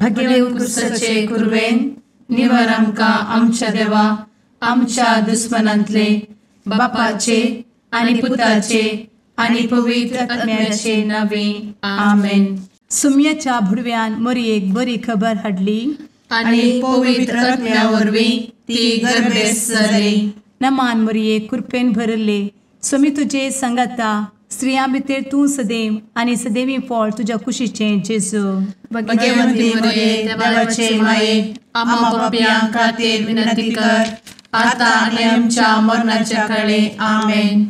भगेव कुरवेन निवर आमकां आमच्या देवा आमच्या दुस्मनांतले बापाचे आनी पुताचे आनी पवित्र आत्म्याचे नावे आमेन. सुम्याच्या भुडव्यान मोरयेक बरी खबर हाडली आनी पवित्र आत्म्या वरवीं ती गर्भेस्त जाली. नमान मोरये, कृपेन भरले, स्वामी तुजे संगाता, स्त्रियां भितर तूं सदैव आनी सदैवी फळ तुज्या कुशीचें जेजू. भगवंती मोरये, देवाचे माये, आम्हा पापयां खातीर विनंती कर आता आनी आमच्या मरणाच्या काळे. आमेन.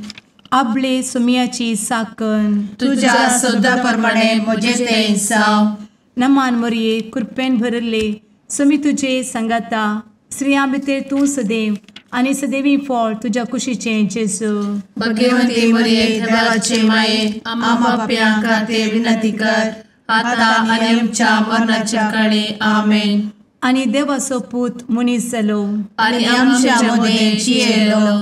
आपले सुम्याची साकन तुज्या सदा प्रमाणे म्हजें तें जावं. नमान मोरये, कृपेन भरले, स्वामी तुजे संगाता, स्त्रियां भितर तूं सदैव आनी सदैवी फळ तुज्या कुशीचें जेजू. भगवंती मोरये, देवाचे माये, आम्हा पापयां खातीर विनंती कर आता आनी आमच्या मरणाच्या काळे. आमेन. आनी देवाचो पूत मनीस जालो आनी आमच्या मदें जियेलो.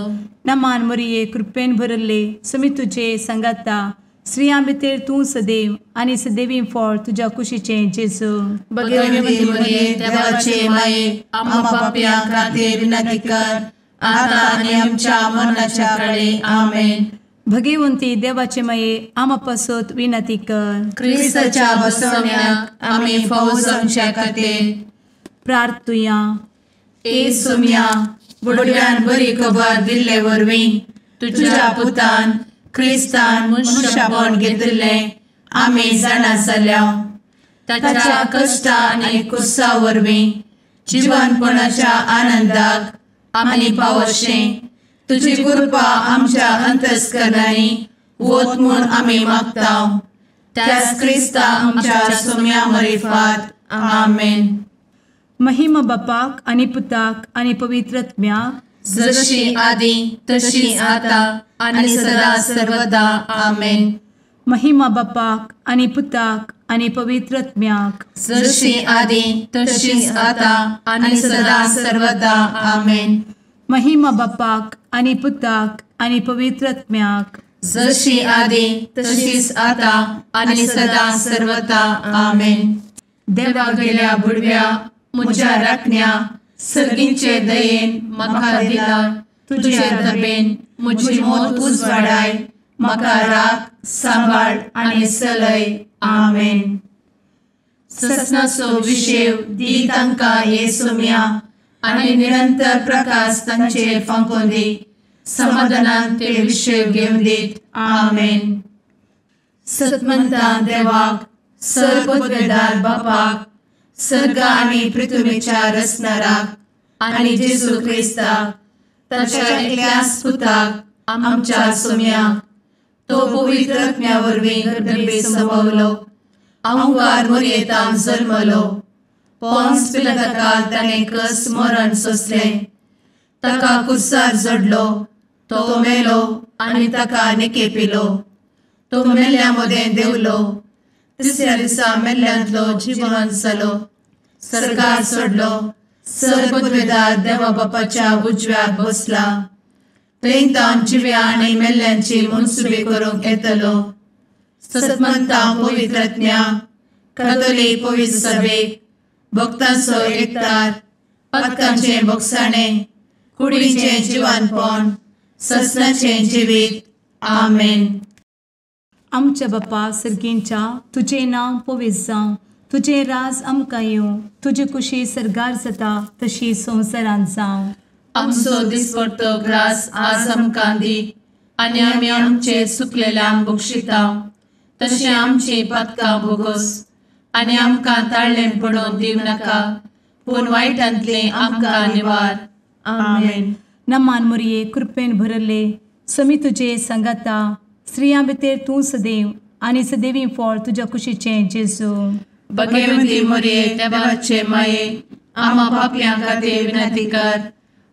नमान मोरये, कृपेन भरले, स्वामी तुजे संगाता, स्त्रियां भितर तूं सदैव आनी सदैवी फळ तुज्या कुशीचें जेजू. भगवंती मोरये, देवाचे माये, आम्हा पापयां खातीर विनंती कर आता आनी आमच्या मरणाच्या काळे. आमेन. भगवंती देवाचे माये, आम्हा पासत विनंती कर. क्रिस्ताच्या बसवण्याक आमी फावो जावच्या खातीर प्रार्थुया. ए सुम्या, बुडव्यान बरी खबर दिल्ले वरवीं तुज्या पुतान क्रिस्तान मनशापण घेतिल्लें आमी जाणा जाल्या. ताच्या कश्टा आनी कुसा वरवीं जिवनपणाच्या आनंदाक आमी पावशें तुजी कृपा आमच्या अंतस्करणांनी वत म्हूण आमी मागता. त्याच क्रिस्ता आमच्या सुम्या मरिफात. आमेन. महिमा बापाक आनी पुताक आनी पवित्र आत्म्याक, जशी आदी तशी आता आनी सदा सर्वदा. आमेन. महिमा बापाक आनी पुताक आनी पवित्र आत्म्याक, जशी आदी तशी आता आनी सदा सर्वदा. आमेन. महिमा बापाक आनी पुताक आनी पवित्र आत्म्याक, जशी आदी तशीच आता आनी सदा सर्वदा. आमेन. देवा गेल्या बुडव्या म्हज्या राखण्या सर्गींचे दयेन म्हाका दिला तुजे दबेन म्हजी मोत उजवाडाय, म्हाका राख सांबाळ आनी चलय. आमेन. ससनाचो विशेव दी तांकां हे सुम्या आनी निरंतर प्रकाश तांचेर फांकोवन दी, समाधानान ते विशेव घेवन दीत. आमेन. सतमंता देवाक, सर्वपदवेदार बापाक, सर्ग आनी पृथ्वीच्या रचणाराक आनी जेजू क्रिस्ताक ताच्या एकल्याच पुताक आमच्या सुम्याक, तो पवित्र आत्म्या वरवीं गर्भे संभवलो, अहंकार मोरयेतान जल्मलो, पोन्स पिलाताकाल ताणें कस मरण सोंसलें, ताका कुर्सार जडलो, तो मेलो आनी ताका निकेपिलो, तो मेल्ल्या मदें देंवलो, तिसऱ्या दिसा मेल्ल्यांतलो जिवन जालो, सर्गार सोडलो, सर्वपदवेदार देवा बापाच्या उजव्याक बसला, थंय तावन जिव्या आनी मेल्ल्यांची मनसुबी करूंक येतलो. सतमंता पवित्र आत्म्या, कातोलीक पवित्र सभेक, भक्तांचो एकतार, पातकांचें भोगसाणें, कुडीचें जिवानपण, ससनाचें जिवीत. आमेन. आमच्या बापा सर्गींच्या, तुजें नांव पवित्र जावं, तुजें राज आमकां येवं, तुजी कुशी सर्गार जाता तशी संवसारांत जावं. आमचो दिसपडतो ग्रास आज आमकां दी आनी आमी आमचे सुकलेल्यांक बक्षिता तशें आमची पातकां भोगोस आनी आमकां ताळ्ळें पडोवन दिवं नाका, पूण वायटांतलें आमकां निवार. आमेन. नमान मोरये, कृपेन भरले, स्वामी तुजे संगाता, स्त्रियां भितर तूं सदैव आनी सदैवी फळ तुज्या कुशीचें जेजू. भगवंती मोरये, देवाचे माये, आम्हा पापयां खातीर विनंती कर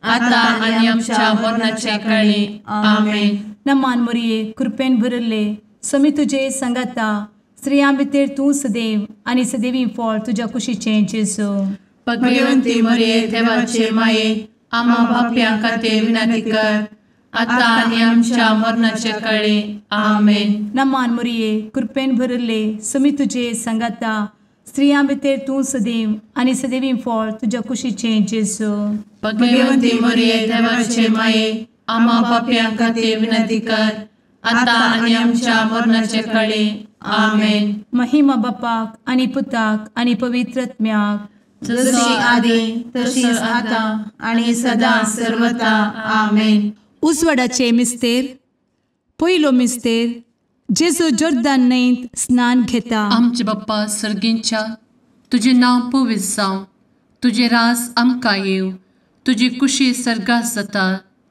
आता आनी आमच्या मरणाच्या काळी. आमेन. नमान मोरये, कृपेन भरले, स्वामी तुजे संगाता, स्त्रियां भितर तूं सदैव आनी सदैवी फळ तुज्या कुशीचें जेजू. भगवंती मोरये, देवाचे माये, आम्हा पापयां खातीर विनंती कर आता आनी आमच्या मरणाच्या काळी. आमेन. नमान मोरये, कृपेन भरले, स्वामी तुजे संगाता, स्त्रियां भितर तूं सदैव आनी सदैवी फळ तुज्या कुशीचें जेजू. भगवंती मरिये देवाचे माये, आम्हा पापयां खातीर विनंती कर, आतां आनी आमच्या मरणाचे कळे. आमेन. महिमा बापाक आनी पुताक आनी पवित्र आत्म्याक, जशी आदी तशीच आतां आनी सदां सर्वता. आमेन. उजवाडाचे मिस्तेर. पयलो मिस्तेर, जेजू जोर्दान न्हंयत स्नान घेता. आमचे बाप्पा सर्गींच्या, तुजें नांव पवित्र जावं, तुजें राज आमकां येवं, तुजी कुशी सर्गात जाता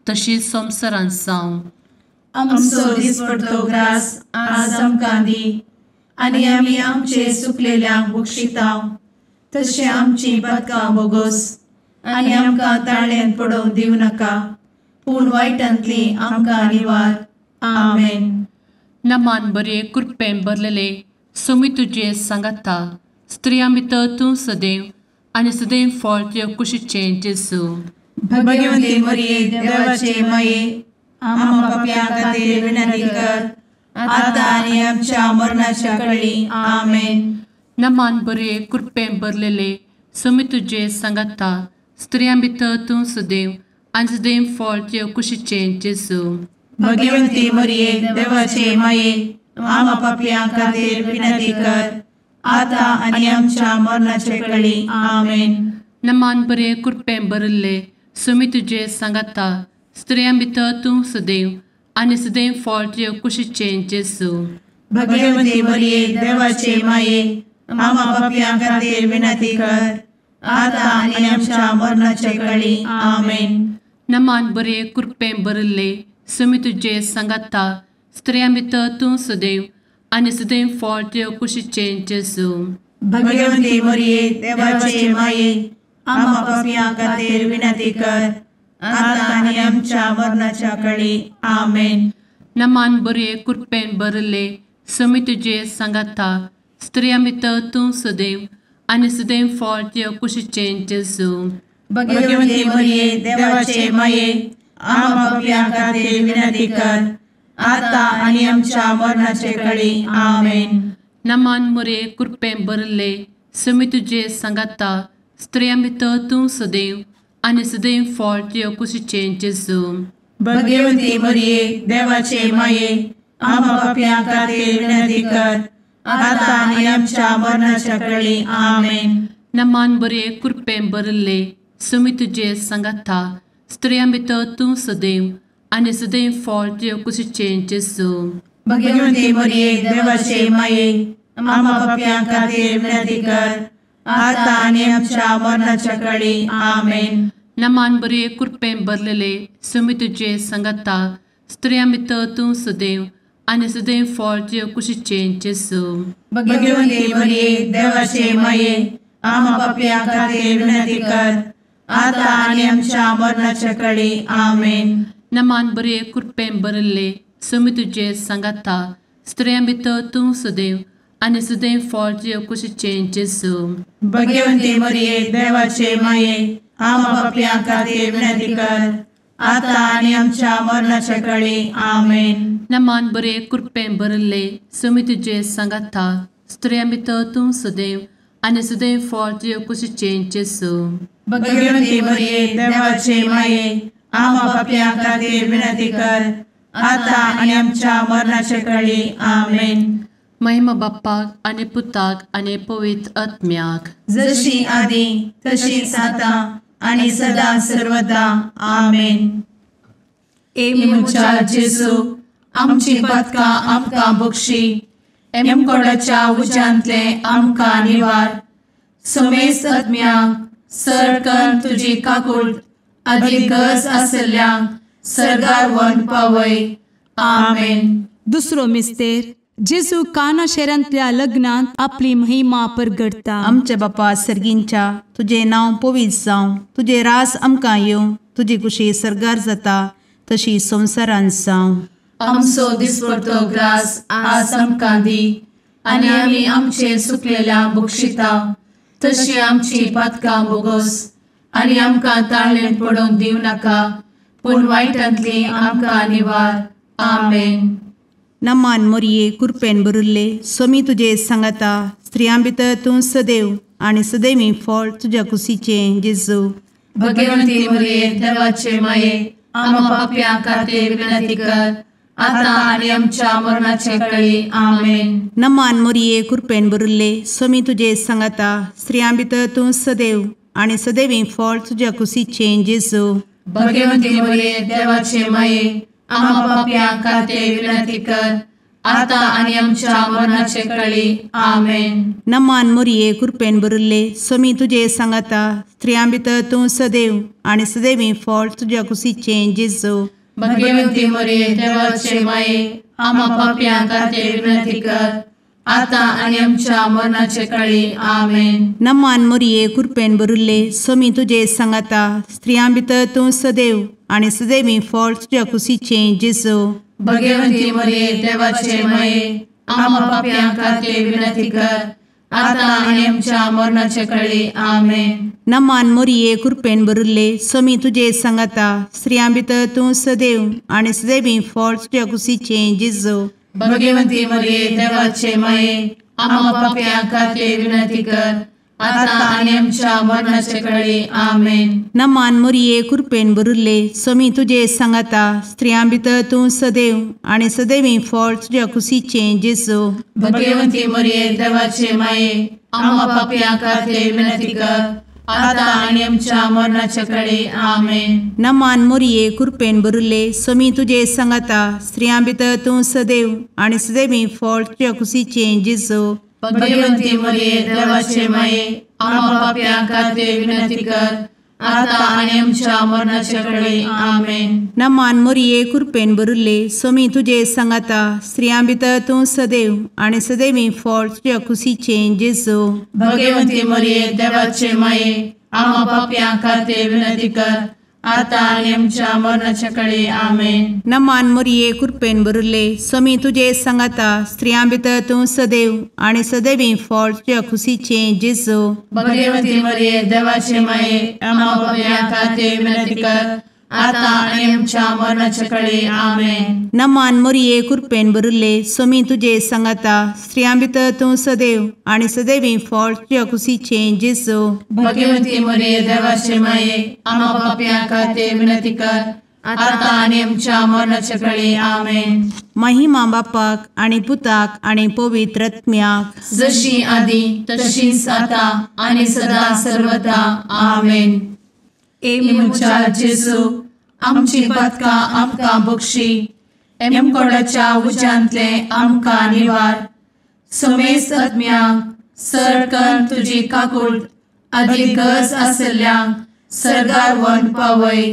तशी संवसारांत जावं. आमचो दिसपडतो ग्रास आज आमकां दी, आनी आमी आमचे सुकलेल्यांक बक्षिता तशें आमची पातकां बोगोस, आनी आमकां ताळ्यांत पडोवंक दिवं नाका, पूण वायटांतली आमकां निवार. आमेन. नमान बरे कृपेन भरलेले, सोमी तुजे सांगाता, स्त्रियां भितर तूं सदैव आनी सदैव फळ तुज्या कुशीचें जेजू. भगवंती मरिये देवाचे माये, आम्हा पापयां खातीर विनंती कर, आतां आनी आमच्या मरणाच्या कळी. आमेन. नमान बरे कृपेन भरलेले, सोमी तुजे सांगाता, स्त्रियां भितर तूं सदैव आनी सदैव फळ तुज्या कुशीचें जेजू. भगवंती मरिये देवाचे माये, आम्हा पापयां खातीर विनंती कर, आतां आनी आमच्या मरणाचे कळी. आमेन. नमान बरे कृपेन भरिल्ले, सोमी तुजे सांगाता, स्त्रियां भितर तूं सदैव आनी सदैव फळ तुज्या कुशीचें जेजू. भगवंती मरिये देवाचे माये, आम्हा पापयां खातीर विनंती कर, आतां आनी आमच्या मरणाचे कळी. आमेन. नमान बरे कृपेन भरिल्ले, सोमी तुजे सांगाता, स्त्रियां भितर तूं सदैव आनी सदैव फळ तुज्या कुशीचें जेजू. भगवंती मरिये देवाचे माये, आम्हा पापयां खातीर विनंती कर, आतां आनी आमच्या मरणाच्या कळी. आमेन. नमान बरे कृपेन भरिल्ले, सोमी तुजे सांगाता, स्त्रियां भितर तूं सदैव आनी सदैव फळ तुज्या कुशीचें जेजू. भगवंती मरिये देवाचे माये, आम्हा पापयां खातीर विनंती कर, आतां आनी आमच्या मरणाचे कळी. आमेन. नमान मरिये कृपेन भरिल्ले, सोमी तुजे सांगाता, स्त्रियां भितर तूं सदैव आनी सदैव फळ तुज्या कुशीचें जेजू. भगवंती मरिये देवाचे माये, आम्हा पापयां खातीर विनंती कर, आतां आनी आमच्या मरणाच्या कळी. आमेन. नमान बरे कृपेन भरिल्ले, सोमी तुजे सांगाता, स्त्रियां भितर तूं सदैव आनी सदैव फळ तुज्या कुशीचें जेजू. भगवंती मरिये देवाचे माये, आम्हा पापयां खातीर विनंती कर, आतां आनी आमच्या मरणाच्या कळी. आमेन. नमान बरे कृपेन भरलेले, सोमी तुजे सांगाता, स्त्रियां भितर तूं सदैव आनी सदैव फळ तुज्या कुशीचें जेजू. भगवंती मरिये देवाचे माये, आम्हा पापयां खातीर विनंती कर, आतां आनी आमच्या मरणाच्या कळी. आमेन. नमान बरे कृपेन भरिल्ले, सोमी तुजे सांगाता, स्त्रियां भितर तूं सदैव आनी सदैव फळ तुज्या कुशीचें जेजू. भगवंती मरिये देवाचे माये, आम्हा पापयां खातीर विनंती कर, आतां आनी आमच्या मरणाच्या कळी. आमेन. नमान बरे कृपेन भरिल्ले, सोमी तुजे सांगाता, स्त्रियां भितर तूं सदैव आनी सदैव फळ तुज्या कुशीचें जेजू. भगवंती मरिये देवाचे माये, आम्हा पापयां खातीर विनंती कर, आतां आनी आमच्या मरणाचे कळी. आमेन. महिमा बाप्पाक आनी पुताक आनी पवित्र आत्म्याक, जशी आदी तशीच आतां आनी सदां सर्वदा. आमेन. ए म्हज्या जेजू, आमची पातकां आमकां बक्षी, एमकोडाच्या उज्यांतले आमकां निवार, समेस्त आत्म्यांक सरकन तुजी काकूट आदी गरज आशिल्ल्यांक सर्गार व्हरून पावय. आमेन. दुसरो मिस्तेर, जेजू काना शहरांतल्या लग्नांत आपली महिमा परगटता. आमच्या बापा सर्गींच्या, तुजें नांव पवित्र जावं, तुजें राज आमकां येवं, तुजी कुशी सर्गार जाता तशी संवसारांत जावं. आमचो दिसपडतो ग्रास आज आमकां दी, आनी आमी आमचे सुकलेल्या बक्षिता तशी आमची पातकां बोगोस, आनी आमकां ताळ्ळेंत पडोवंक दिवं नाका, पूण वायटांतली आमकां निवार. आमेन. नमान मोरये कृपेन भरिल्ले, स्वामी तुजे सांगाता, स्त्रियां भितर तूं सदैव आनी सदैवी फळ तुज्या कुशीचें जेजू। भगवंती मरिये देवाचे माये आम्हा पाप्यां खातीर विनंती कर आता आनी आमच्या मरणाचे वेळी। आमेन। नमान मोरये कृपेन भरिल्ले स्वामी तुजे सांगाता स्त्रियां भितर तूं सदैव आनी सदैवी फळ तुज्या कुशीचें जेजू। भगवंती मरिये देवाचे माये आम्हा पाप्यां खातीर विनंती कर आता आनी आमच्या मरणाचे वेळी। आमेन। नमान मोरये कृपेन भरिल्ले स्वामी तुजे सांगाता स्त्रियां भितर तूं सदैव आनी सदैवी फळ तुज्या कुशीचें जेजू। भगवंती मरिये देवाचे माये आम्हा पाप्यां खातीर विनंती कर आता आनी आमच्या मरणाचे वेळी। आमेन। नमान मोरये कृपेन भरिल्ले स्वामी तुजे सांगाता स्त्रियां भितर तूं सदैव आनी सदैवी फळ तुज्या कुशीचें जेजू। भगवंती मरिये देवाचे माये आम्हा पाप्यां खातीर विनंती कर आता आनी आमच्या मरणाचे वेळी। आमेन। नमान मोरये कृपेन भरिल्ले स्वामी तुजे सांगाता स्त्रियां भितर तूं सदैव आनी सदैवी फळ तुज्या कुशीचें जेजू। भगवंती मरिये देवाचे माये आम्हा पाप्यां खातीर विनंती कर आता आनी आमच्या मरणाचे वेळी। आमेन। नमान मोरये कृपेन भरिल्ले स्वामी तुजे सांगाता स्त्रियां भितर तूं सदैव आनी सदैवी फळ तुज्या कुशीचें जेजू। भगवंती मरिये देवाचे माये आम्हा पाप्यां खातीर विनंती कर आता आनी आमच्या मरणाचे वेळी। आमेन। नमान मोरये कृपेन भरिल्ले स्वामी तुजे सांगाता स्त्रियां भितर तूं सदैव आनी सदैवी फळ तुज्या कुशीचें जेजू। भगवंती मरिये देवाचे माये आम्हा पाप्यां खातीर विनंती कर आता आनी आमच्या मरणाचे वेळी। आमेन। नमान मोरये कृपेन भरिल्ले स्वामी तुजे सांगाता स्त्रियां भितर तूं सदैव आनी सदैवी फळ तुज्या कुशीचें जेजू। भगवंती मरिये देवाचे माये आम्हा पाप्यां खातीर विनंती कर आता आनी आमच्या मरणाचे वेळी। आमेन। नमान मोरये कृपेन भरिल्ले स्वामी तुजे सांगाता स्त्रियां भितर तूं सदैव आनी सदैवी फळ तुज्या कुशीचें जेजू। भगवंती मरिये देवाचे माये आम्हा पाप्यां खातीर विनंती कर आता आनी आमच्या मरणाचे वेळी। आमेन। नमान मोरये कृपेन भरिल्ले स्वामी तुजे सांगाता स्त्रियां भितर तूं सदैव आनी सदैवी फळ तुज्या कुशीचें जेजू। भगवंती मरिये देवाचे माये आम्हा पाप्यां खातीर विनंती कर आता आनी आमच्या मरणाचे वेळी। आमेन। महिमा बापाक आनी पुताक आनी पवित्र आत्म्याक, जशी आदी तशीच आता आनी सदा सर्वदा। आमेन। ए म्हज्या जेजू आमची पातकां आमकां बक्षी, एमकोडाच्या उज्यांतले आमकां निवार, समेस्त आत्म्यांक सरकन तुजी काकूट आदी गरज आसल्ल्यांक सर्गार व्हरून पावय।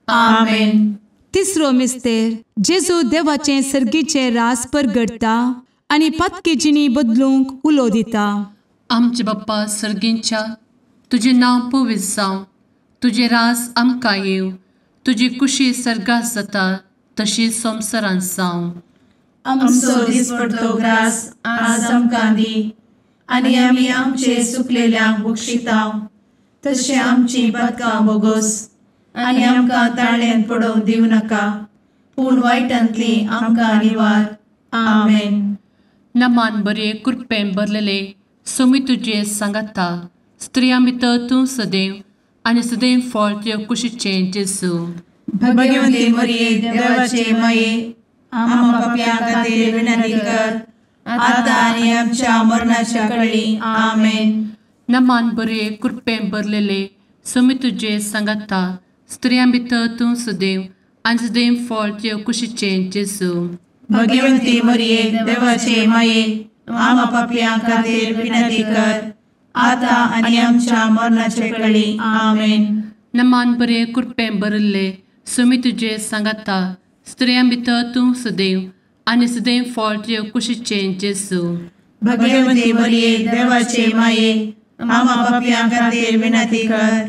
आमेन। तिसरो मिस्तेर जेजू देवाचें सर्गीचें रास परगटता आनी पातकी जिणी बदलूंक उलो दिता। आमचे बाप्पा सर्गींच्या तुजें नांव पवित्र जावं, तुजें रास आमकां येवं, तुजी कुशी सर्गात जाता तशी संवसारांत जावं। आमचो दिसपडतो ग्रास आज आमकां दी आनी आमी आमचे सुकलेल्यांक बक्षिता तशें आमची पातकां बोगोस आनी आमकां ताळ्यान पडोवंक दिवं नाका, पूण वायटांतली आमकां निवार। आमेन। नमान बरे कृपेन भरलेले स्वामी तुजे सांगाता स्त्रियां भितर तूं सदैव आनी सदैव फळ तुज्या कुशीचें जेजू। भगवंती मरिये देवाचे माये आम्हा पाप्यां खातीर विनंती कर आता आनी आमच्या मरणाच्या वेळी। आमेन। नमान बरे कृपेन भरलेले स्वामी तुजे सांगाता स्त्रियां भितर तूं सदैव आनी सदैव फळ तुज्या कुशीचें जेजू। भगवंती मरिये देवाचे माये आम्हा पाप्यां खातीर विनंती कर आता आनी आमच्या मरणाचे वेळी। आमेन। नमान बरे कृपेन भरिल्ले स्वामी तुजे सांगाता स्त्रियां भितर तूं सदैव आनी सदैव फळ तुज्या कुशीचें जेजू। भगवंती मरिये देवाचे माये आम्हा पाप्यां खातीर विनंती कर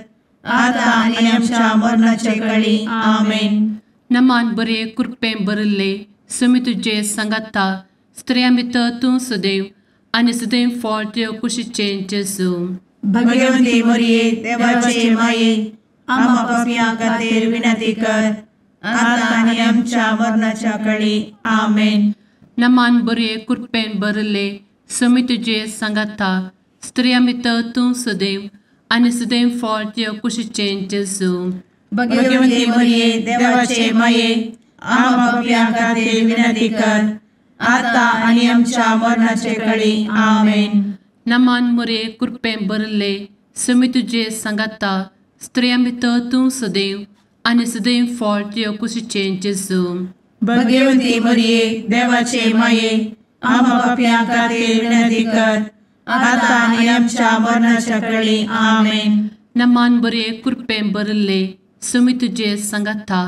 आता आनी आमच्या मरणाचे वेळी। आमेन। नमान बरे कृपेन भरिल्ले स्वामी तुजे सांगाता स्त्रियां भितर तूं सदैव आनी सदैव फळ तुज्या कुशीचें जेजू। भगवंती मरिये देवाचे माये आम्हा पाप्यां खातीर विनंती कर आता आनी आमच्या मरणाच्या वेळी। आमेन। नमान बरे कृपेन भरिल्ले समी तुजे सांगाता, स्त्रियां भितर तूं सदैव आनी सदैव फळ तुज्या कुशीचें जेजू। भगवती मरिये देवाचे माये, आम्हा पाप्यां खातीर विनंती कर, आता आनी आमच्या मरणाचे कळी। आमेन। नमान मोरये, कृपेन भरिल्ले, समी तुजे सांगाता, स्त्रियां भितर तूं सदैव आनी सदैव फळ तुज्या कुशीचें जेजू। भगवती मरिये देवाचे माये, आम्हा पाप्यां खातीर विनंती कर, आता आनी आमच्या मरणाच्या कळी। आमेन। नमान बरे, कृपेन भरिल्ले, समी तुजे सांगाता,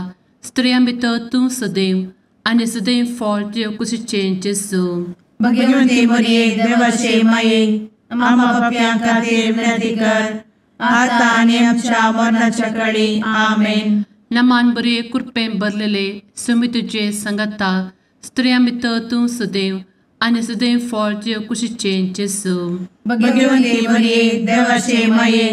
स्त्रियां भितर तूं सदैव आनी सदैव फळ तुज्या कुशीचें जेजू। भगवती मरिये देवाचे माये, आम्हा पाप्यां खातीर विनंती कर, आता आनी आमच्या मरणाच्या कळी। आमेन। नमान बरे, कृपेन भरलेले, समी तुजे सांगाता, स्त्रियां भितर तूं सदैव आनी सदैव फळ तुज्या कुशीचें जेजू। भगवती मरिये देवाचे माये,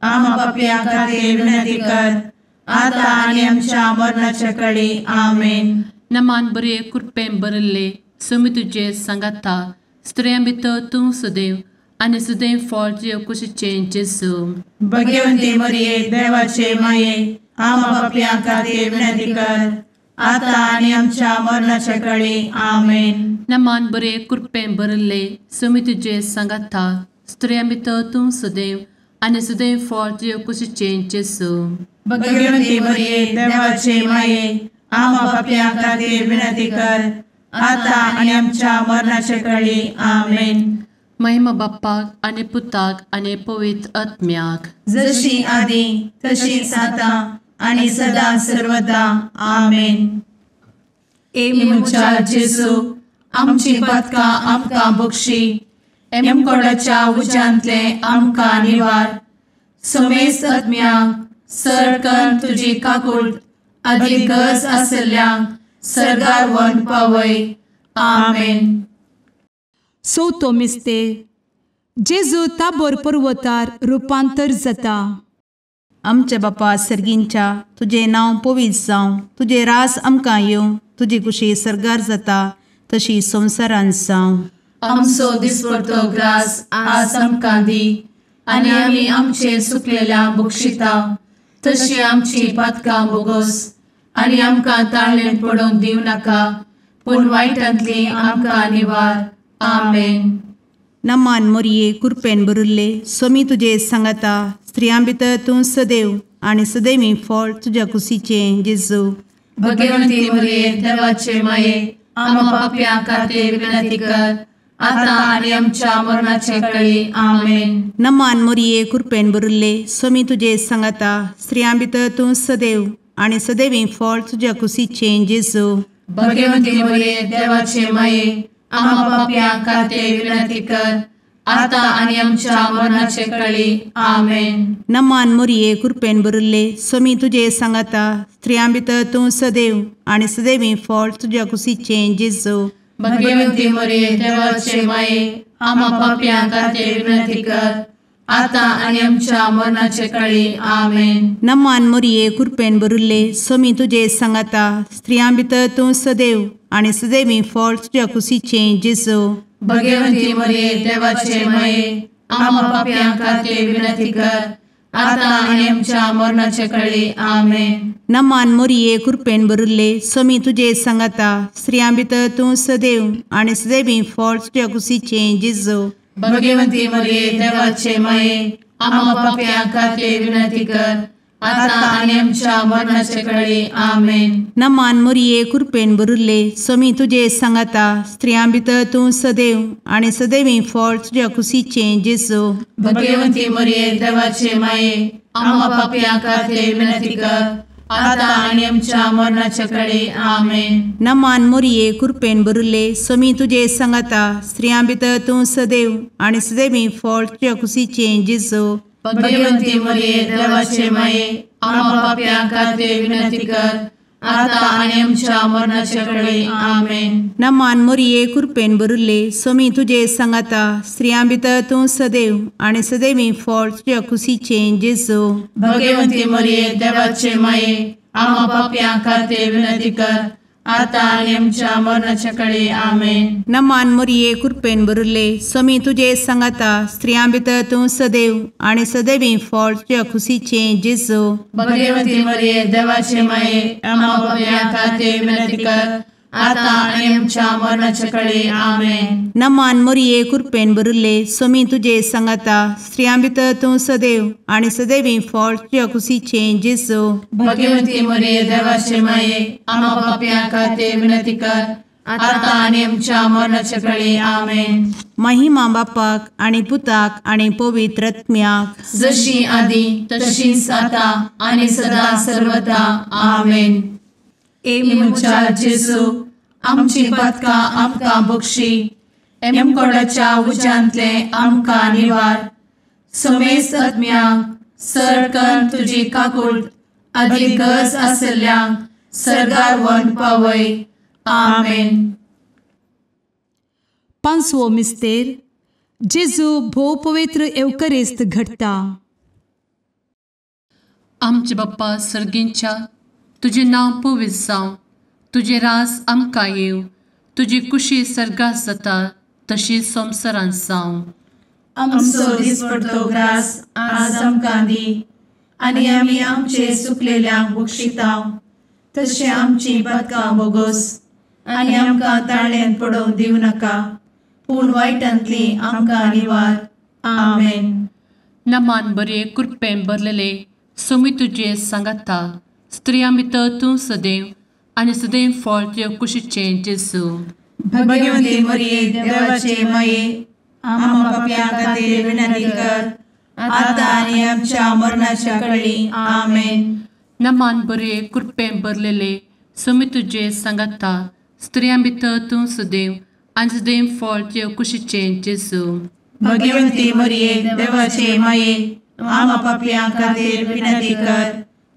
आम्हा पाप्यां खातीर विनंती कर, आता आनी आमच्या मरणाच्या कळी। आमेन। नमान बरे, कृपेन भरिल्ले, समी तुजे सांगाता, स्त्रियां भितर तूं सदैव आनी सदैव फळ तुज्या कुशीचें जेजू। भगवती मरिये देवाचे माये, आम्हा पाप्यां खातीर विनंती कर, आता आनी आमच्या मरणाच्या कळी। आमेन। नमान बरे, कृपेन भरिल्ले, समी तुजे सांगाता, स्त्रियां भितर तूं सदैव आनी सदैव फळ तुज्या कुशीचें जेजू। भगवती मरिये देवाचे माये, आम्हा पाप्यां खातीर विनंती कर, आता आनी आमच्या मरणाच्या कळी। आमेन। महिमा बाप्पाक आनी पुताक आनी पवित्र आत्म्याक, जशी आदी तशीच आता आनी सदा सर्वदा। आमेन। ए म्हज्या जेजू, आमची पातकां आमकां बक्षी, एमकोडाच्या उज्यांतले आमकां निवार, समेस्त आत्म्यांक सरकन तुजी काकूट आदी गरज आसल्ल्यांक सर्गार व्हरून पावय। आमेन। चवथो मिस्तेर, जेजू ताबोर पर्वतार रुपांतर जाता। आमच्या बापा सर्गींच्या, तुजें नांव पवित्र जावं, तुजें राज आमकां येवं, तुजी कुशी सर्गार जाता तशी संवसारांत जावं। आमचो दिसपडतो ग्रास आज आमकां दी, आनी आमी आमचे सुकलेल्या बक्षिता, तशी आमची पातकां बोगोस, आनी आमकां ताळेन पडोवंक दिवं नाका, पूण वायटांतली आमकां निवार। आमेन। नमान मोरये, कृपेन भरिल्ले, स्वामी तुजे सांगाता, स्त्रियां भितर तूं सदैव आनी सदैवी फळ तुज्या कुशीचें जेजू। भगवती मरिये देवाचे माये, आम्हा पाप्यां खातीर विनंती कर, आता आनी आमच्या मरणाचे कळी। आमेन। नमान मोरये, कृपेन भरिल्ले, स्वामी तुजे सांगाता, स्त्रियां भितर तूं सदैव आनी सदैवी फळ तुज्या कुशीचें जेजू। भगवती मरिये देवाचे माये, आम्हा पाप्यां खातीर विनंती कर, आता आनी आमच्या मरणाचे कळी। आमेन। नमान मोरये, कृपेन भरिल्ले, स्वामी तुजे सांगाता, स्त्रियां भितर तूं सदैव आनी सदैवी फळ तुज्या कुशीचें जेजू। भगवती मरिये देवाचे माये, आम्हा पाप्यां खातीर विनंती कर, आता आनी आमच्या मरणाचे कळी। आमेन। नमान मोरये, कृपेन भरिल्ले, स्वामी तुजे सांगाता, स्त्रियां भितर तूं सदैव आनी सदैवी फळ तुज्या कुशीचें जेजू। भगवती मरिये देवाचे माये, आम्हा पाप्यां खातीर विनंती कर, आता आनी आमच्या मरणाचे कळी। आमेन। नमान मोरये, कृपेन भरिल्ले, स्वामी तुजे सांगाता, स्त्रियां भितर तूं सदैव आनी सदैवी फळ तुज्या कुशीचें जेजू। भगवती मरिये देवाचे माये, आम्हा पाप्यां खातीर विनंती कर, आता आनी आमच्या मरणाचे कळी। आमेन। नमान मोरये, कृपेन भरिल्ले, स्वामी तुजे सांगाता, स्त्रियां भितर तूं सदैव आनी सदैवी फळ तुज्या कुशीचें जेजू। भगवती मरिये देवाचे माये, आम्हा पाप्यां खातीर विनंती कर, आता आनी आमच्या मरणाचे कळी। आमेन। नमान मोरये, कृपेन भरिल्ले, स्वामी तुजे सांगाता, स्त्रियां भितर तूं सदैव आनी सदैवी फळ तुज्या कुशीचें जेजू। भगवती मरिये देवाचे माये, आम्हा पाप्यां खातीर विनंती कर, आता आनी आमच्या मरणाचे कळी। आमेन। नमान मोरये, कृपेन भरिल्ले, स्वामी तुजे सांगाता, स्त्रियां भितर तूं सदैव आनी सदैवी फळ तुज्या कुशीचें जेजू। भगवती मरिये देवाचे माये, आम्हा पाप्यां खातीर विनंती कर, आतां आनी आमच्या मरणाच्या कळे. आमेन. नमान मोरये कृपेन भरिल्ले, स्वामी तुजे सांगाता, स्त्रियां भितर तूं सदैव आनी सदैवी फळ तुज्या खुशीचें जेजू. भगवती मरिये देवाचे माये, आम्हा पाप्यां खातीर विनंती कर, आतां आनी आमच्या मरणाच्या कळे. आमेन. नमान मोरये कृपेन भरिल्ले, स्वामी तुजे सांगाता, स्त्रियां भितर तूं सदैव आनी सदैवी फळ तुज्या खुशीचें जेजू. भगवती मरिये देवाचे माये, आम्हा पाप्यां खातीर विनंती कर, आतां आनी आमच्या मरणाच्या कळे. आमेन. महिमा बापाक आनी पुताक आनी पवित्र आत्म्याक, जशी आदी तशीच आतां आनी सदा सर्वदा. आमेन. ए म्हज्या जेजू, आमची पातकां आमकां बक्षी, एमकोडाच्या उज्यांतले आमकां निवार, समेस्त आत्म्यांक सरकन तुजी काकूट आदी गरज आसल्ल्यांक सर्गार व्हरून पावय. आमेन. पांचवो मिस्तेर, जेजू भोव पवित्र एवकरिस्त घडटा. आमचे बाप्पा सर्गींच्या, तुजें नांव पवित्र जावं, तुजें राज आमकां येवं, तुजी कुशी सर्गात जाता तशी संवसारांत जावं. आमचो दिसपडतो ग्रास आज आमकां दी, आनी आमी आमचे सुकलेल्यांक बक्षिता तशें आमची पातकां बोगोस, आनी आमकां ताळ्यांत पडोवंक दिवं नाका, पूण वायटांतली आमकां निवार. आमेन. नमान बरे कृपेन भरलेले, स्वामी तुजे सांगाता, स्त्रियां भितर तूं सदैव आनी सदैव फळ तुज्या कुशीचें जेजू. भगवती मरिये देवाचे माये, आम्हा पाप्यां खातीर विनंती कर, आतां आनी आमच्या मरणाच्या कळी. आमेन. नमान बरे कृपेन भरलेले, स्वामी तुजे सांगाता, स्त्रियां भितर तूं सदैव आनी सदैव फळ तुज्या कुशीचें जेजू. भगवती मरिये देवाचे माये, आम्हा पाप्यां खातीर विनंती कर,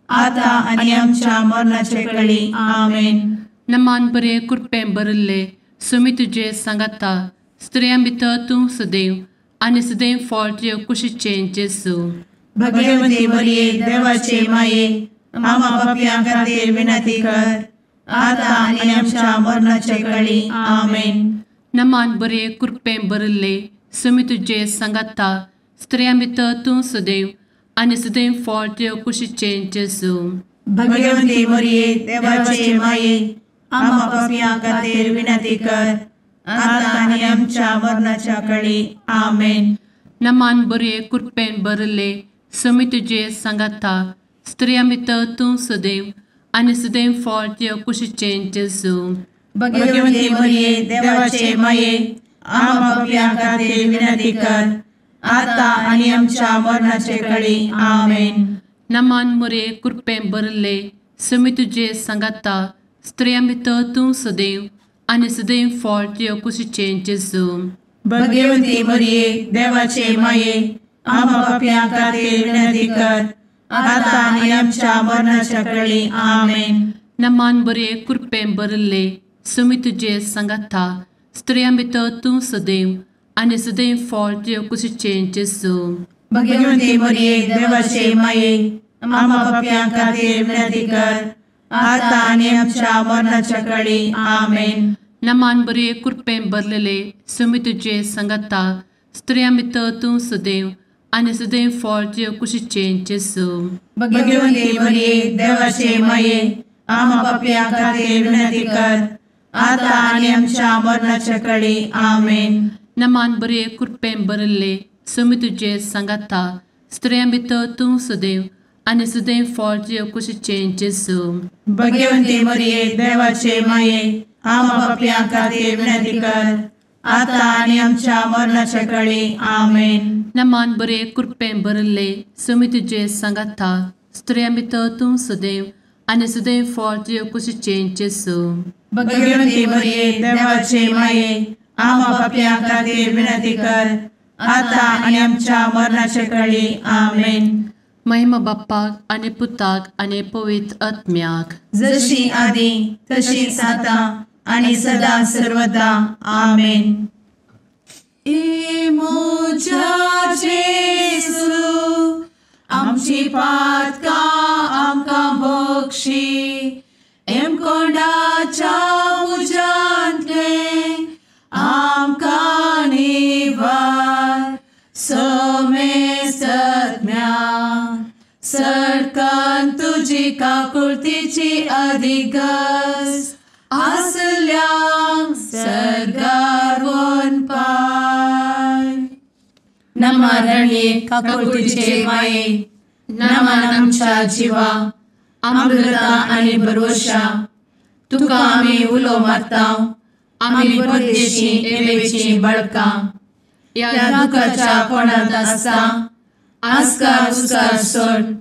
आतां आनी आमच्या मरणाचे कळी. आमेन. नमान बरे कृपेन भरिल्ले, स्वामी तुजे सांगाता, स्त्रियां भितर तूं सदैव आनी सदैव फळ तुज्या कुशीचें जेजू. भगवती मरिये देवाचे माये, आम्हा पाप्यां खातीर विनंती कर, आतां आनी आमच्या मरणाचे कळी. आमेन. नमान बरे कृपेन भरिल्ले, स्वामी तुजे सांगाता, स्त्रियां भितर तूं सदैव आनी सदैव फळ तुज्या कुशीचें जेजू. भगवती मरिये देवाचे माये, आम्हा पाप्यां खातीर विनंती कर, आतां आनी आमच्या मरणाच्या कळी. आमेन. नमान बरे कृपेन भरिल्ले, स्वामी तुजे सांगाता, स्त्रियां भितर तूं सदैव आनी सदैव फळ तुज्या कुशीचें जेजू. भगवती मरिये देवाचे माये, आम्हा पाप्यां खातीर विनंती कर, आतां आनी आमच्या मरणाचे कळी. आमेन. नमान मरिये कृपेन भरिल्ले, स्वामी तुजे सांगाता, स्त्रियां भितर तूं सदैव आनी सदैव फळ तुज्या कुशीचें जेजू. भगवती मरिये देवाचे माये, आम्हा पाप्यां खातीर विनंती कर, आतां आनी आमच्या मरणाच्या कळी. आमेन. नमान बरे कृपेन भरिल्ले, स्वामी तुजे सांगाता, स्त्रियां भितर तूं सदैव आनी सदैव फळ तुज्या कुशीचें जेजू. भगवती मरिये देवाचे माये, आम्हा पाप्यां खातीर विनंती कर, आतां आनी आमच्या मरणाच्या कळी. आमेन. नमान बरे कृपेन भरलेले, स्वामी तुजे सांगाता, स्त्रियां भितर तूं सदैव आनी सदैव फळ तुज्या कुशीचें जेजू. भगवती मरिये देवाचे माये, आम्हा पाप्यां खातीर विनंती कर, आतां आनी आमच्या मरणाच्या कळी. आमेन. नमान बरे कृपेन भरिल्ले, स्वामी तुजे सांगाता, स्त्रियां भितर तूं सदैव आनी सदैव फळ तुज्या कुशीचें जेजू. भगवती मरिये देवाचे माये, आम्हा पाप्यां खातीर विनंती कर, आतां आनी आमच्या मरणाच्या कळी. आमेन. नमान बरे कृपेन भरिल्ले, स्वामी तुजे सांगाता, स्त्रियां भितर तूं सदैव आनी सदैव फळ तुज्या कुशीचें जेजू. भगवती मरिये देवाचे माये, आम्हा पाप्यां खातीर विनंती कर, आतां आनी आमच्या मरणाच्या कळी. आमेन. महिमा बाप्पाक आनी पुताक आनी पवित्र आत्म्याक, जशी आदी तशीच आतां आनी सदा सर्वदा. आमेन. ए म्हज्या जेजू, आमची पातकां आमकां बक्षी, एमकोंडाच्या तुजी काकुळतीची अधिगस आसल्यांक सर्गार वनपाय. नमा रणये काकुळतीचे माये, नमन आमच्या जिवा, अमृता आनी भरवशा, तुका आमी उलो मारता, आमी परदेशी एवेची बळकां, ह्या दुखाच्या कोणांत आसता आस्कार उस्कार सोड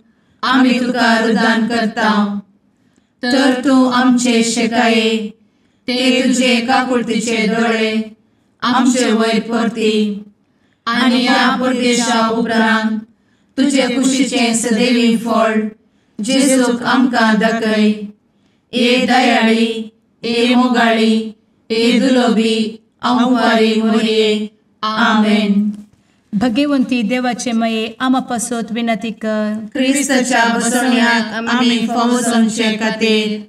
आमी तुका रुदान करता. तर तूं आमचे शेकाये ते तुजे काकुळतीचे दोळे आमचे वयर परती आनी ह्या परदेशा उपरांत तुजे कुशीचें सदैवी फळ जेजूक आमकां दाखय. ए दयाळी, ए मोगाळी, ए दुलोबी अंवारी मोरये. आमेन. भगवंती देवाचे मये आमा पासत विनंती कर. क्रिस्ताच्या बसवण्याक आमी फावो जावचे खातीर.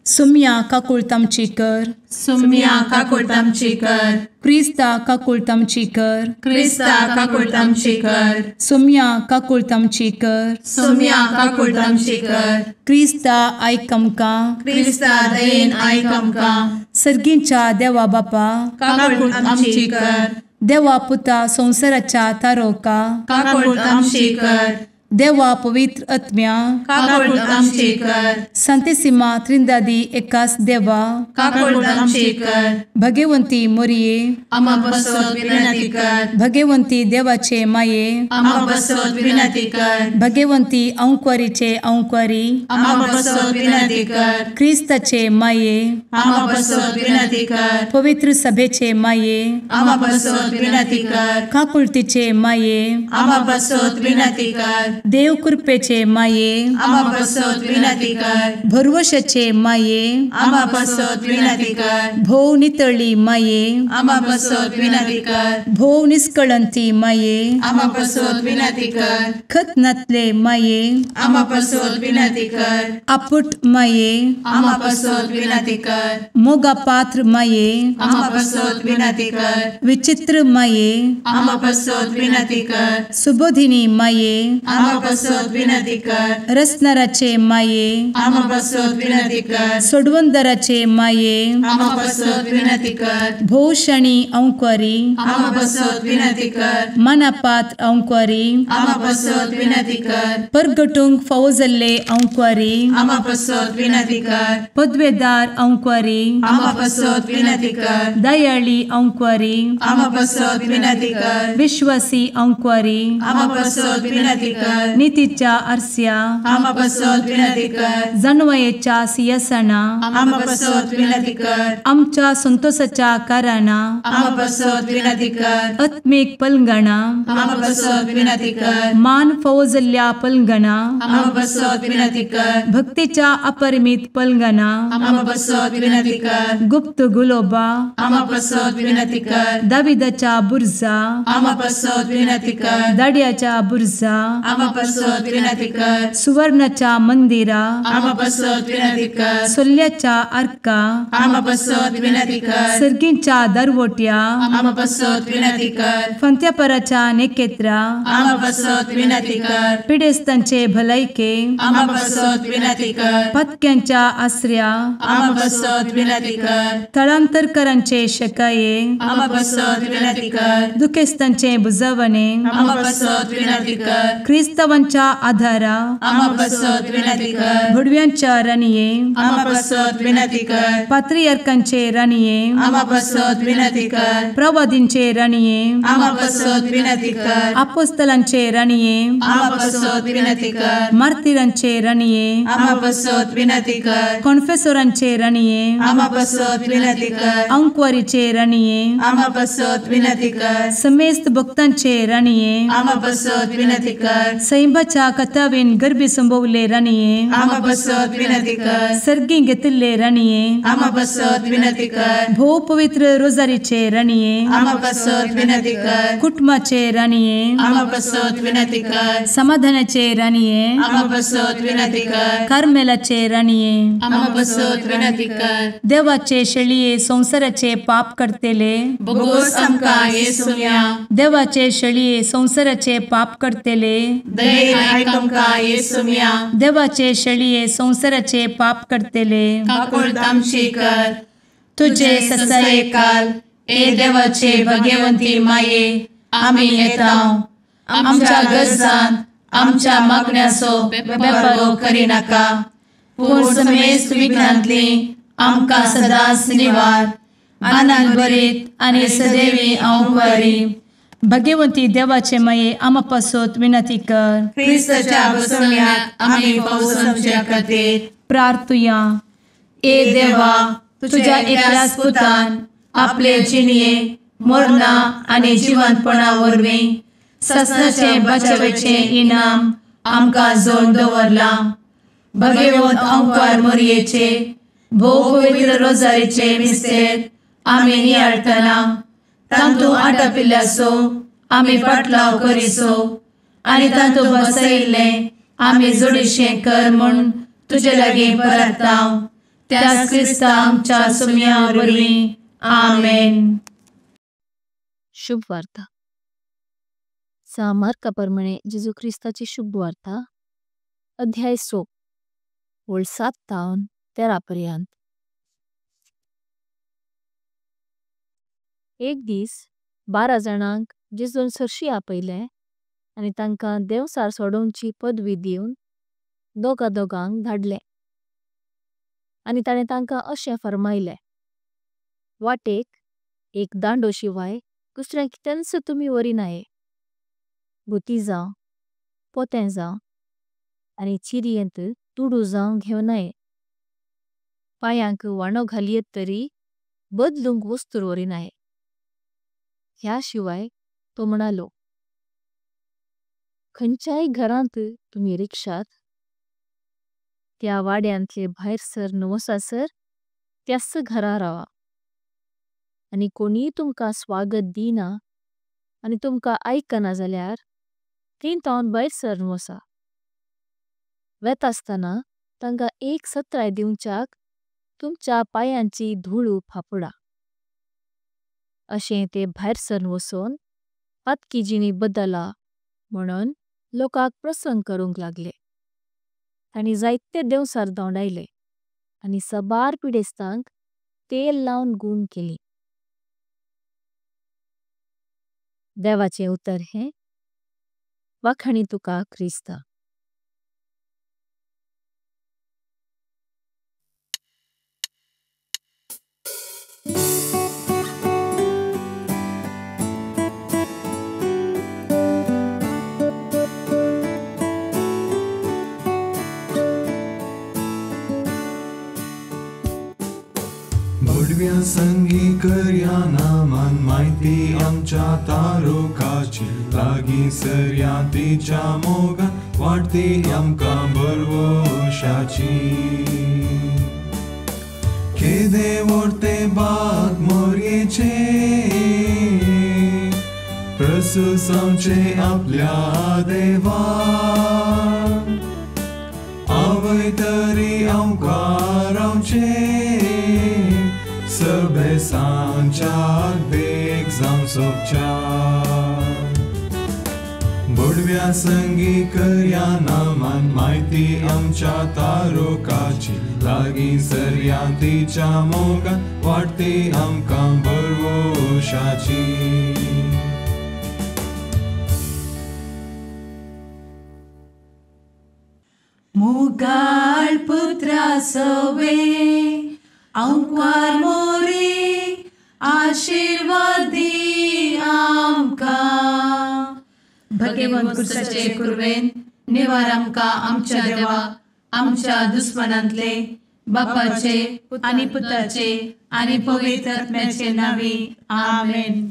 सुम्या काकुळट आमची कर. सुम्या काकुळट आमची कर. क्रिस्ता काकुळट आमची कर. क्रिस्ता काकुळट आमची कर. सुम्या काकुळट आमची कर. सुम्या काकुळट आमची कर. क्रिस्ता आयक आमकां. क्रिस्ता दयेन आयक आमकां. सर्गींच्या देवा बापा काकुळट आमची कर. देवा पुता संवसाराच्या तारोका काकुळट आमची कर. देवा पवित्र आत्म्या काकुळट आमची कर. संतेसिमा त्रिंदादी एकास देवा काकुळट आमची कर. भगवंती मोरये आमा पासत विनंती कर. भगवंती देवाचे माये आमा पासत विनंती कर. भगवंती अंकुरीचे अंकुरी आमा पासत विनंती कर. क्रिस्ताचे माये आमा पासत विनंती कर. पवित्र सभेचे माये आमा पासत विनंती कर. काकुळतीचे माये आमा पासत विनंती कर. देव कृपेचे माये आमा पासत विनंती कर. भरवशाचे माये आमा पासत विनंती कर. भोव नितळी माये आमा पासत विनंती कर. भोव निष्कळंती माये आमा पासत विनंती कर. खत नातले माये आमा पासत विनंती कर. आपुट माये आमा पासत विनंती कर. मोगा पात्र माये आमा पासत विनंती कर. विचित्र माये आमा पासत विनंती कर. सुबोधिनी माये आमा पासत विनंती कर. रसनाराचे माये आमा पासत विनंती कर. सोडवंदराचे माये आमा पासत विनंती कर. भोवशणी अंकुरी आमा पासत विनंती कर. मनापात्र अंकुरी आमा पासत विनंती कर. परगटूंक फावो जाल्ले अंकुरी आमा पासत विनंती कर. पदवेदार अंकुरी आमा पासत विनंती कर. दयाळी अंकुरी आमा पासत विनंती कर. विश्वासी अंकुरी आमा पासत विनंती कर. नितीच्या आरस्या आमा पासत विनंती कर. जानवयेच्या सिंहासना आमा पासत विनंती कर. आमच्या संतोषाच्या कारणा आमा पासत विनंती कर. आत्मीक पलंगणा आमा पासत विनंती कर. मान फावो जाल्ल्या पलंगणा आमा पासत विनंती कर. भक्तीच्या अपरिमित पलंगणा आमा पासत विनंती कर. गुप्त गुलोबा आमा पासत विनंती कर. दाविदाच्या बुर्जा आमा पासत विनंती कर. दाड्याच्या बुर्जा आमा पासत विनंती कर. सुवर्णाच्या मंदिरा आमा पासत विनंती कर. सोल्ल्याच्या आर्का आमा पासत विनंती कर. सर्गींच्या दरवट्या आमा पासत विनंती कर. फंत्यापराच्या नेकेत्रा आमा पासत विनंती कर. पिडेस्तांचे भलायके आमा पासत विनंती कर. पत्क्यांच्या आसऱ्या आमा पासत विनंती कर. थळांतरकरांचे शकाये आमा पासत विनंती कर. दुखेस्तांचे बुजवणे आमा पासत विनंती कर. क्रिस्तावांच्या आधारा आमा पासत विनंती कर. भुडव्यांच्या राणये आमा पासत विनंती कर. पात्रियार्कांचे राणये आमा पासत विनंती कर. प्रवादींचे राणये आमा पासत विनंती कर. आपोस्तलांचे राणये आमा पासत विनंती कर. मार्तिरांचे राणये आमा पासत विनंती कर. कॉन्फेसोरांचे राणये आमा पासत विनंती कर. अंकुवारीचे राणये आमा पासत विनंती कर. समेस्त भक्तांचे राणये आमा पासत विनंती कर. सैंबाच्या कथावेन गर्भी संभवले राणये आमा पासत विनंती कर. सर्गी घेतिल्ले राणये आमा पासत विनंती कर. भोव पवित्र रोजारीचे राणये आमा पासत विनंती कर. कुटुंबाचे राणये आमा पासत विनंती कर. समाधानाचे राणये आमा पासत विनंती कर. कार्मेलाचे राणये आमा पासत विनंती कर. देवाचे शेळये संवसाराचे पाप करतेले बोगोस आमकां येसुम्या देवाचे शेळये संवसाराचे पाप करतेले दयेन आयक आमकां येसुम्या। देवाचे शेळये संवसाराचे पाप करतले काकुळट आमची कर। तुजे ससायेकाल ए देवाचे भगवंती माये आमी येता आमच्या गरजान आमच्या मागण्याचो बेपर्वो करिनाका पूण समेस्त विघ्नांतली आमकां सदांच निवार। आनंद भरीत आनी सदैवी अंवकारी भगवंती देवाचे माये आमा पासत विनंती कर। क्रिस्ताच्या बसवण्याक आमी पावसाच्या खातीर प्रार्थुया। ए देवा तुझ्या एकल्याच पुतान आपले जिणये मरणा आनी जिवंतपणा वरवीं ससनाचे बचावेचे इनाम आमकां जोड दवरलां। भगवंत अंकार मोरयेचे भोव पवित्र रोजारीचे मिस्तेर आमी नियाळटना तांतू आटापिल्ल्याचो आमी पाटलाव करिसो आनी तांतू बसयिल्लें आमी जोडीशें कर म्हूण तुजे लागीं परता त्याच क्रिस्ता आमच्या सुम्या वरवीं आमेन। शुभ वार्ता। सा मार्का परमाणे जेजू क्रिस्ताची शुभ वार्ता अध्याय 6 ओळ 7 तावन 13 पर्यंत। एक दिस 12 जणांक जेजून सरशी आपयले आणि तांकां देवसार सोडोवची पदवी दिवन दोगा दोगांक धाडले आणि ताणे तांकां अशें फरमायले, वाटेक एक दांडो शिवाय दुसऱ्यां कितेंच तुमी वरिनाये। भुती जाव पोतें जाव आणि चिरयेंत तुडू जाव घेवनाये। पायांक वाणो घालियेत तरी बदलुंक वस्तूर वरिनाये। ह्या शिवाय तो म्हणालो, खंयच्याय घरांत तुमी रिक्षात त्या वाड्यांतले भायर सरन वसासर त्यास घरा रावा आणि कोणी तुमका स्वागत दीना आणि तुमका आयकना जाल्यार थंय तावन भायर सरन वसा। वेता आसतना तांका एक सत्राय दिवच्याक तुमच्या पायांची धूळ फापुडा। अशें ते भायर सरन वसोन पातकी जिणी बदला म्हणून लोकांक प्रसंग करूंक लागले। तांणी जायते देवसार धांवडायले आनी सबार पिडेस्तांक तेल लावन गुण केली। देवाचे उतर हे वाखाणी तुका क्रिस्ता। भडव्या संगी करया नामान माहिती आमच्या तारुकाची लागीं सरया तिच्या मोगान वाडती आमकां बरवशाची। केदे व्हडते बाग मोरयेचे प्रसुसांवचे आपल्या देवान आवय तरी आमकां रावचे सभे सांच्याक देख जावं सोबच्या। भडव्या संगी करया नामान माहिती आमच्या तारुकाची लागीं सरया तिच्या मोगान वाडती आमकां बरवशाची। मोगाळ पुत्रा सवे अंकार मोरी आशीर्वादी आमकां। भगवंत क्रिस्ताचे कुर्वेन निवार आमकां आमच्या देवा आमच्या दुस्मनांतले बापाचे आनी पुताचे आनी पवित्र आत्म्याचे नांवी आमेन।